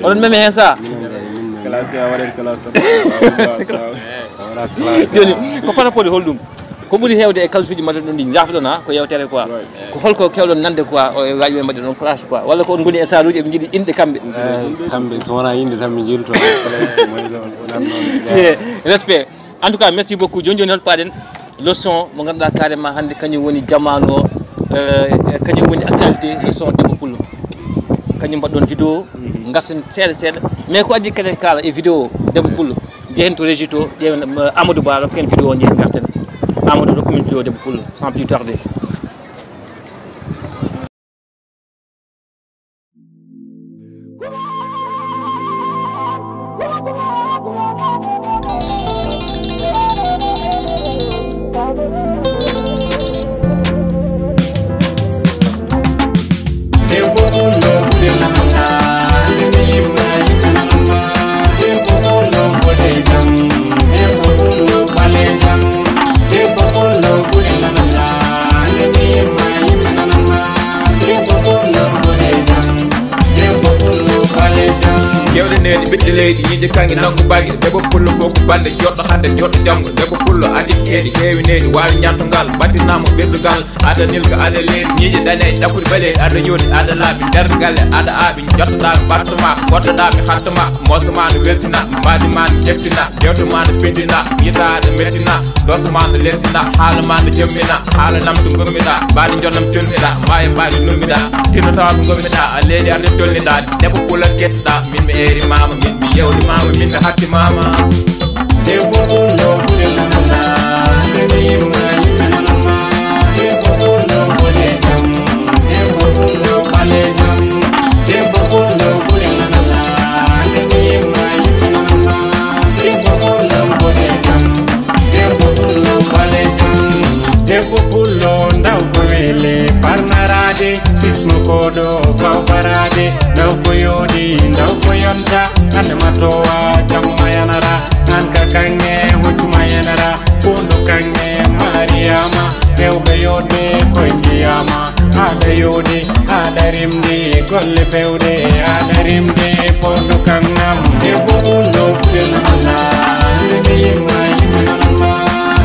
Oɗon meme heen sa? Clash ka waɗede clash tan. Jooni, ko par rapport e holɗum? Ko ɓuri heewde e kalsuuji mbaɗuɗon ɗi, jaafɗon, ha, ko yewtere quoi. Ko holko kewɗon nande quoi, o e waji ɓe mbaɗi ɗon clash quoi? Walla ko on ngoni e saluuji eɓe njiɗi inɗe kamɓe? Eh, kamɓe, so wonaa inɗe tan ɓe njiɗi toon. Yeah, respect. En tout cas, merci beaucoup. Jooni jooni, hol paɗen le son mo ngannduɗaa carrément hannde kañum woni jamaanu o, euh, kañum woni actualité, le son Debbo Pullo. Kañum mbaɗɗon vidéo, ngarten seeɗa seeɗa. Mais ko adii kadi en kaala e vidéo Debbo Pullo, jehen to régie to, ƴeewen, euh, Amadou Ba, rokken vidéo o, jehen ngarten. Amadou, rokku min vidéo Debbo Pullo, sans plus tarder. Kewɗe neeɗi ɓiɗɗe leydi, yiije kanŋe nanngu bagi. Debbo pullo fof ko bande, joɗɗo hannde, joɗɗo janngo. Debbo pullo adi keeɗi, heewi neeɗi, waawi ñaattugal, battinama ɓirdugal. Aɗa nilga, aɗa leeɗi, ñiiƴe daneeɗe, ɗaɓɓuɗe ɓaleeɗe, aɗa yooɗi, aɗa laaɓi, nder galle, aɗa aaɓi, jottoɗaa ɓe batto ma, goɗɗoɗaa ɓe hatto ma, mooso ma no weltina, mbaadi ma no ƴeftina, jewte ma no pindina, yitaade mettina, doso ma no leltina, haala ma no jemmina, haala nam to ngommiɗa, mbaadi jonnam jolmiɗa, maayo mbaadi lummiɗa, tinnotawa ko ngommiɗa, a leydi arde tolniɗa, debbo pula kettoɗa, min mi eeri mama, min mi yewri mama, min mi hatti mama. Debbo pullo ɓuri nanana, ɓe wiima yimɓe nanama. Debbo pullo ɓuri jam, debbo pullo ɓale jam. Debbo pullo ɓuri nanana, ɓe wiima yimɓe nanama. Debbo pullo ɓuri jam, debbo pullo ɓale jam. Debbo pullo ndaw ko wele farnaraade, bismo koɗo faw baraade. Ndaw ko yooɗi, ndaw ko yonta, hande ma towa, jango ma yanara. An ka kanŋe, hoccu ma yanara. Fondo kanŋe, Mariama, rewɓe yooɗɓe koye ndiyama. Aɗa yooɗi, aɗa rimdi, golle pewɗe, aɗa rimdi, fondo kanŋam. Debbo pullo ɓuri nanana, hande mi yimma, yimma nanama.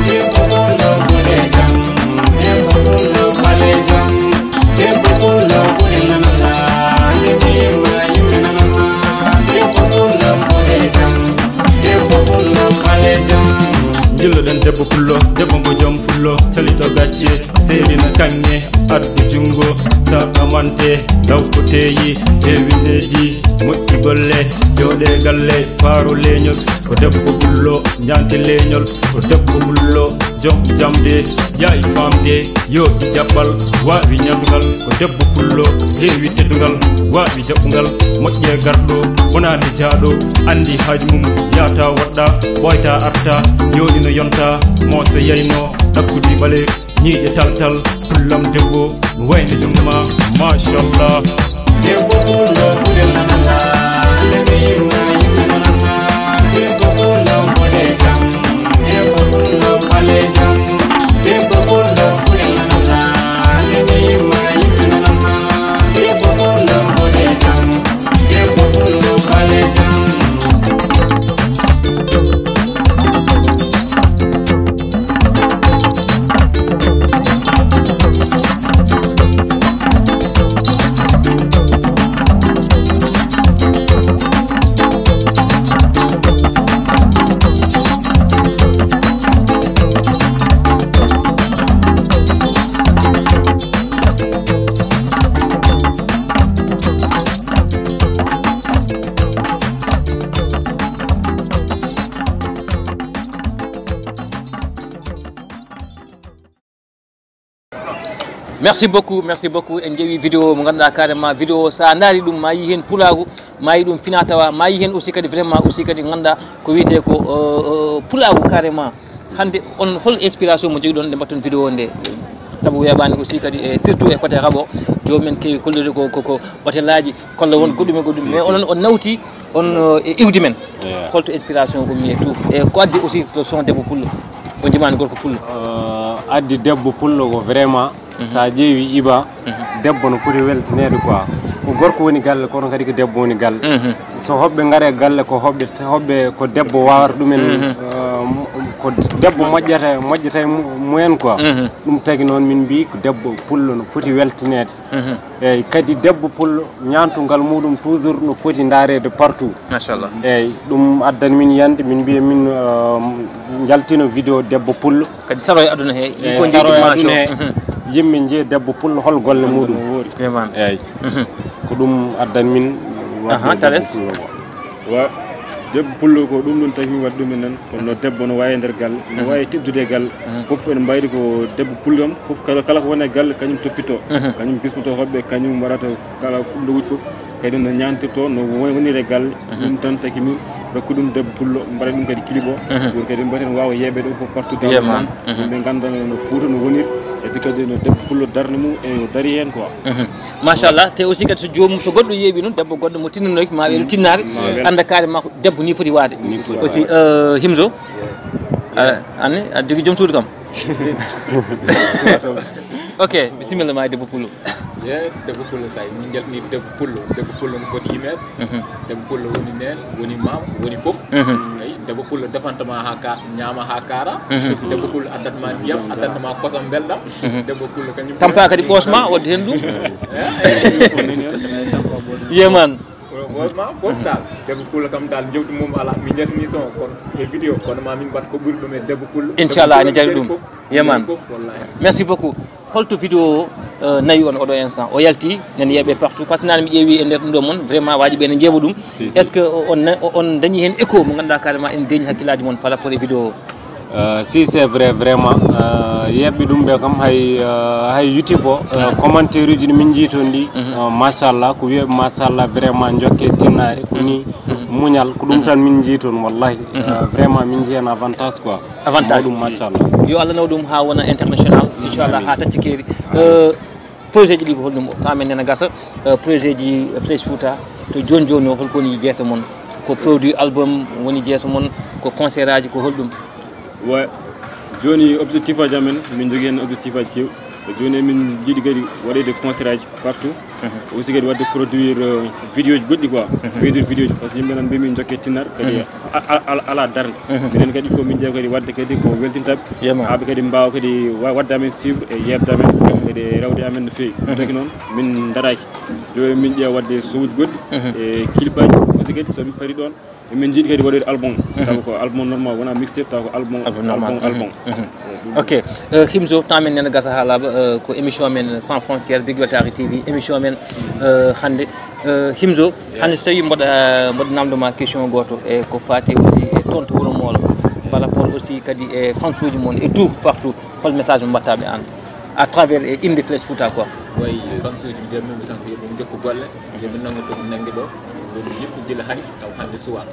Debbo pullo ɓuri jam, debbo pullo ɓale jam. Debbo pullo ɓuri nanana, hande mi yimma, yimma nanama. Debbo pullo ɓuri jam, debbo pullo ɓale jam. Njilloɗen debbo pullo, debbo mo joom fullo, salito gacce, seedina kanŋe, addu junngo, saɓa monte, daw ko teeyi, heewi needi, moƴƴi Golle, jooɗe galle, faaro leñol. Ko debbo pullo, ñaante leñol. Ko debbo pullo, jom jamde, yaay famde. Yooɗi jaɓɓal, waawi ñamgal. Ko debbo pullo, heewi teddungal, waawi jaɓɓungal. Moƴƴe garɗo, wonaade jaaɗo, anndi haaju mum. Yaata waɗɗa, ɓooyta arta, yooɗino yonta. Mooso yayno, ɗakkudi ɓale, ñiiƴe taltal. Pullam debbo, wayno jom ma, machallah. Debbo pullo, pullo nanana, debbo yumma, yumma nanana. Debbo pullo, boɗejam, debbo pullo, ɓalejam. Debbo pullo, pullo nanana, debbo yumma, yumma nanana. Debbo pullo, boɗejam, debbo pullo, ɓalejam. Merci beaucoup, merci beaucoup. En ƴeewi vidéo mo ngannduɗaa carrément vidéo, so a ndaari ɗum, ma yi heen pulaagu, ma yi ɗum fina tawa, ma yi heen aussi kadi vraiment aussi kadi ngannduɗaa ko wiyetee ko, euh, euh, pulaagu carrément. Hannde on hol inspiration mo jogiɗon nde mbaɗton vidéo nde? Sabu weeɓaani aussi kadi, e surtout e côté rabo, joomum en keewi hollude ko, ko, ko hôtel aji, kolla won goɗɗum e goɗɗum. Si, mais si. Onon on nawti on, euh, e iwdi men. Yeah. Holto inspiration ummi e tout? E ko addi aussi le son debbo pullo? O jimaani gorko pullo. Euh, addi debbo pullo ko vraiment, mhm, sa ƴeewi Iba, mhm, debbo no foti weltineede quoi. Ko gorko woni galle, kono kadi ko debbo woni galle. Mhm. So hoɓɓe ngare galle, ko hoɓɓe, hoɓɓe ko debbo wawata ɗumen, mhm, euh, mo-, ko debbo moƴƴata, moƴƴata e mu-, mumen quoi. Mhm. Ɗum tagi noon min mbi ko debbo pullo no foti weltineede. Mhm. Eyyi, kadi debbo pullo, ñaantungal muɗum toujours no foti ndaareede partout. Machallah. Eyyi, ɗum addani min yiyannde, min mbiya min, euh, njaltino vidéo debbo pullo. Kadi saro e aduna he, il faut saro e aduna he, mhm, yimɓe njiya debbo pullo hol golle muɗum. Eyyi. Mhm. Ko ɗum addani min waɗde debbo pullo ko. Wa debbo pullo ko ɗum ɗum tagi mi waɗi ɗum e nan. Kono no debbo no waawi e nder galle, no waawi teddude e galle. Mhm. Fof ene mbayri ko debbo pullo kam, fof kala, kala ko woni e galle, kañum toppito. Mhm. Kañum bismoto hoɓɓe, kañum waɗata kala fuɗɗowuji fof. Kadi no ñaantirto, no woni, woniri e galle. Mhm. Ɗum tan tagi min rokku ɗum debbo pullo, mbaɗa ɗum kadi clip o. Mhm. Ɗum kadi mbaɗa heen waawa yeeɓeede ɗum fof partout dans le monde. Mhm. Ɓe ngannda no Fuuta no woniri, e kadi no debbo pullo darnde mum e o dari heen quoi. Mhm. Machallah, te aussi kadi so joomum, so goɗɗo yeeɓi noon, debbo goɗɗo mo tinndinoyki, ma weeɗo tinnaare, ma weeɗo, annda carrément ko debbo ni foti waade. Ni foti aussi, waade. Euh, Himzo, euh, anne, aɗa jogii joom suudu kam? Ok, bisimilla ma e debbo pullo. Ye, debbo pullo, sa min njaltini debbo pullo. Debbo pullo no foti yimeede. Mhm. Debbo pullo woni nene, woni maam, woni fof. Mhm. Eyi, debbo pullo defanta ma haa ka, ñaama haa kaara. Mhm. Debbo pullo addata ma ndiyam, addanta ma kosam mbelɗam. Mhm. Debbo pullo kañum tampa kadi ɓoosma, wadde heen ɗum. Yeman. Ɓoosma fof dal. Debbo pullo kam dal, jewdi mum alaa. Min njaltini son, kono e vidéo, kono ma min mbaɗ ko ɓuri ɗum e debbo pullo. Inchallah, ene jari ɗum. Yeman. Fof, wallahi. Merci beaucoup. Holto vidéo o, euh, nawi on oɗo instant? O yalti, nani yeeɓe partout. Parce que nani mi ƴeewi e nder ɗum ɗo mon, vraiment waaji ɓe ne njeeɓa ɗum. Si, si. Est-ce que on, on dañi heen écho mo ngannduɗaa carrément ene deeñi hakkillaaji mon par rapport e vidéo o? Euh, si, c'est vrai, vraiment. Euh, yeeɓe ɗum ɓe kam hay, euh, hay YouTube o, euh, commentaire uji ɗi min njii toon ɗi, mhm, euh, machallah, ko wiyeɓe machallah, vraiment, jokke tinnaare, ko ni, mhm, muñal, ko ɗum tan min njii toon, wallahi. Mhm. Euh, vraiment, min njii heen avantage, quoi. Avantage. Mawɗum, machallah. Yo Allah naw ɗum haa wona international, inchallah, amin, haa tacci keeri. Amin. Euh, projet ji ɗi ko holɗum? Tawa men nena gasa, euh, projet ji Fresh Fouta, to jooni jooni o, holko woni jeeso mon? Ko produit album woni jeeso mon, ko concert aji, ko holɗum? Wa jooni objectif aji amen, min jogii heen objectif aji keew. Ko jooni min njiɗi kadi waɗeede concert aji partout. Mhm. Aussi kadi waɗde produire, euh, vidéo ji goɗɗi quoi. Mhm. Produire vidéo ji, parce que yimɓe nan mbi min jokke tinnar kadi, mhm, a-, a-, ala, ala darnde. Mhm. Minen kadi il faut min ƴeewa kadi waɗde kadi ko weltintaɓe. Yema. Haa ɓe kadi mbaawa kadi wa-, waɗde amen suivre e yeeɓde amen, mhm, kadi rewde amen no feewi. Mhm. Taki noon min daraaki. Jooni min ƴeewa waɗde sowuji goɗɗi, mhm, e clip aji. Aussi kadi so min pari ɗoon, emin njiɗi kadi waɗoyde album. Mhm. Tawa ko album normal, wona mixtape, tawa ko album, album normal, album, mhm, album. Mhm. Eyi, ɗum. Ok. Euh, Himzo, temps men nena gasa haa laaɓa, euh, ko émission men Sans Frontières, Big Weltare T V, émission men, euh, hannde. Himzo, hannde so tawii mboɗo mboɗo namndo ma question gooto, e ko faati aussi e toon to Wuro Moolo, par rapport aussi kadi e fansuuji mon e tout partout, hol message mo mbaɗtaa ɓe aan à travers e innde Flash Fouta quoi? Wayi fansuuji, mbiyatmi ɓe tan ko yo ɓe njokku golle, yo ɓe nanngu ko ɓe nanngi ɗo. Ɗum yimɓe gila hannde taw hannde suwaa.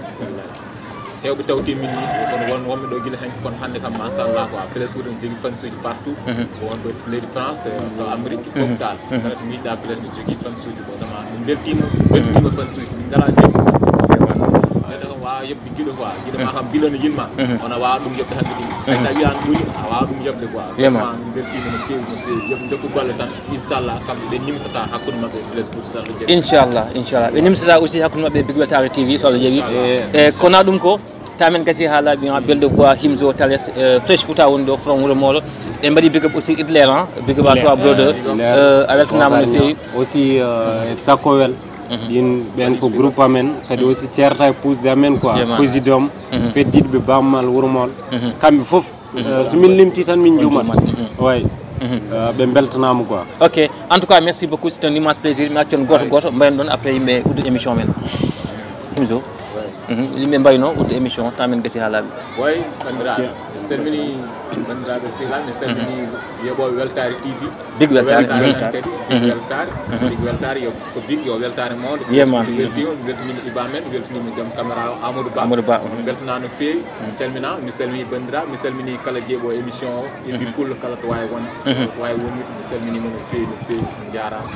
Heewɓe tawti min ni, kono won wonɓe ɗo gila hannde, kono hannde kam machallah quoi, Flash Fouta ne jogii fansuuji partout. Ko won ɗo leydi France, to to Amérique, fof kaal. Kala to miijiɗaa Flash ne jogii fansuuji, ko vraiment min mbeltiima, mbeltiima fansuuji, min ngalaa jokku. Neɗɗo kam waawa yoɓde giɗo quoi, giɗo ma kam, giɗo no yiɗ ma, on a waawa ɗum yoɓde hakkiti. Hay so a wiyaani ɓuri, a waawa ɗum yoɓde quoi. Vraiment min mbeltiima no feewi, no feewi. Yo ɓe njokku golle tan, inchallah, kamɓe ɓe nimsataa hakkunde maɓɓe e Flash Fouta, so Allah jaɓi. Inchallah, inchallah. Ɓe nimsataa aussi hakkunde maɓɓe e Big Weltaare T V, so Allah jaɓi. E kono ɗum ko tamen gasi haa laaɓi, ha belle de voix, Himzo Tales, euh, Flash Fouta woni ɗo from Wuro Moolo. En mbaɗi big up aussi Hitler, hein, big up à toi brother. Euh, a weltanaama no feewi. Aussi, euh, Sakowel. Ɗin ɓen ko groupe amen, kadi aussi ceerta e pusde amen quoi. Président, feddiɗɓe Bammal Wuro Moolo. Kamɓe fof, euh, so min limti tan min juumat. Way. Euh, ɓe mbeltanaama quoi. Ok, en tout cas merci beaucoup, c'est un immense plaisir. Mi accon gooto gooto mbayen ɗon, après yimɓe uddu émission men. Himzo. Yimɓe mbayno uddu émission, tamen gasi haa laaɓi. Way, banndiraaɓe, mi salmini banndiraaɓe sehilaaɓe, mi salmini yeɓooɓe Weltaare T V. Big Weltaare. Weltaare kadi, Big Weltaare. Big Weltaare, yo ko Big, yo weltaare mawde. Weltiima, weltiniima Iba men, weltiniima joom caméra o, Amadou Ba. Amadou Ba. Weltanaa no feewi, mi calminaa, mi salmini banndiraaɓe, mi salmini kala jeeɓo émission o, e Big Pullo kala to waawi wonde, to waawi wonde, mi salminiima no feewi, no feewi, on njaaraama.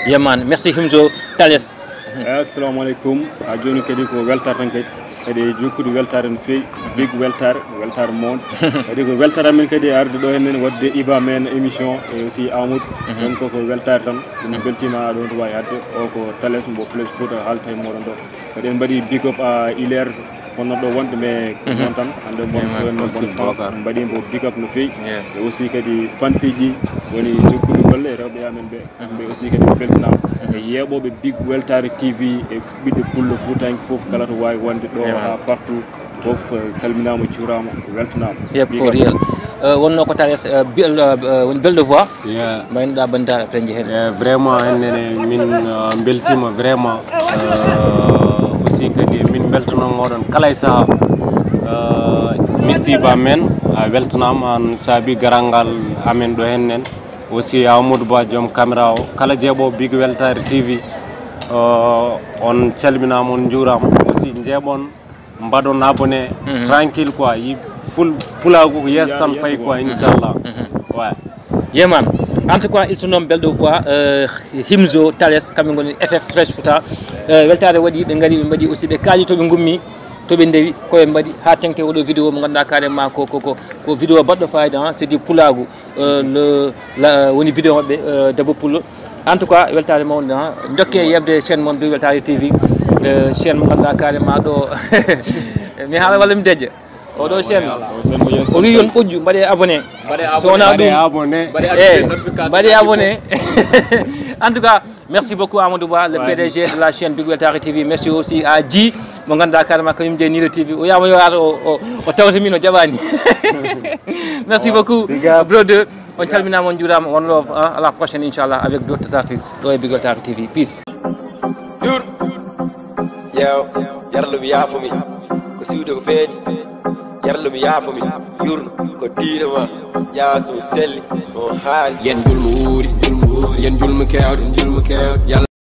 Yeman, merci Himzo Tales. Eyi, assalamu aleykum. Haa jooni kadi ko weltaare tan kadi. Kadi jokkude weltaare no feewi. Big weltaare, weltaare mawde. Kadi ko weltaare amen kadi arde ɗo heen waɗde Iba men émission e aussi Amadou. Donc ko weltaare tan. Ɗum beltiima ɗo to waawi hadde. O ko Tales mbo Flash Fouta haalta e mooɗon ɗo. Kadi en mbaɗi big up à Hilaire, wonno ɗo wonde, mais ko noon tan, hannde mon ko en bonne chance, en mbaɗi mbo big up no feewi. E aussi kadi fanseeji woni jokkude golle e rewɓe amen ɓe. Kamɓe aussi kadi ɓe mbeltanaama. E yeeɓooɓe Big Weltaare T V e ɓiɗɗo pullo Fuutaanke fof kala to waawi wonde ɗo haa partout fof, eh, salminaama, juuraama, weltanaama. Yep, for real. Eh, wonnoo ko Tales, eh, bel-, eh, woni belle de voix. Yeah. Mbaynoɗaa banndiraaɓe après njehe heen. Eh, vraiment, enen ne min, eh, mbeltiima vraiment. Eh, aussi kadi min mbeltanoo mooɗon kala e sahaa. Eh, Mister Ba men, a weltanaama, aan saabi garal ngal amen ɗo heen nen. Aussi Amadou Ba, joom caméra o, kala jeeɓoowo Big Weltaare T V, eh, on calminaama, on njuuraama. Aussi njeeɓon, mbaɗon abonné, tranquille quoi, yi ful, pulaagu ko yeeso tan fayi quoi, inchallah. Ouais. Yeman. En tout cas, ils se nomment belle de voix, euh, Himzo, Tales, kamɓe ngoni F F Fresh Fouta. Euh, weltaare waɗi, ɓe ngari, ɓe mbaɗi aussi, ɓe kaali to ɓe ngummi, to ɓe ndewi, ko ɓe mbaɗi, haa teŋti oɗo vidéo mo ngannduɗaa carrément ko, ko, ko, ko vidéo baɗɗo fayida, hein, c'est du pulaagu. Euh, le, la, woni vidéo maɓɓe, euh, Debbo Pullo. En tout cas, weltaare mawde, hein. Ndokke yeɓde chaîne mon Big Weltaare T V. Euh, chaîne mo ngannduɗaa carrément ɗo. Mi haala walla mi dejja? Oɗo chaîne. O wi yon ɓojju, mbaɗe abonné. So wonaa ɗum, mbaɗe abonné. Eh, mbaɗe abonné. En tout cas, merci beaucoup Amadou Ba, le P D G de la chaîne Big Weltaare T V. Merci aussi à Dji, mo ngannduɗaa carrément kañum jeyi Niiɗo T V. O wiyama yo ar o, o, o tawta min o jaɓani. Merci beaucoup, big up. Bro deux. On calminaama, on njuuraama, one love, hein, à la prochaine, inchallah, avec d'autres artistes. Ɗo e Big Weltaare T V. Peace. Yur. Yew. Yarlo mi yaafo mi. Ko siwde ko feeñi. Yarlo mi yaafo mi. Yurno. Ko diine ma. Ƴaaso selli. On haali. Yen julmo wuuri. Julmo wuuri. Yen julmo keewɗo. Julmo keewɗo. Yalla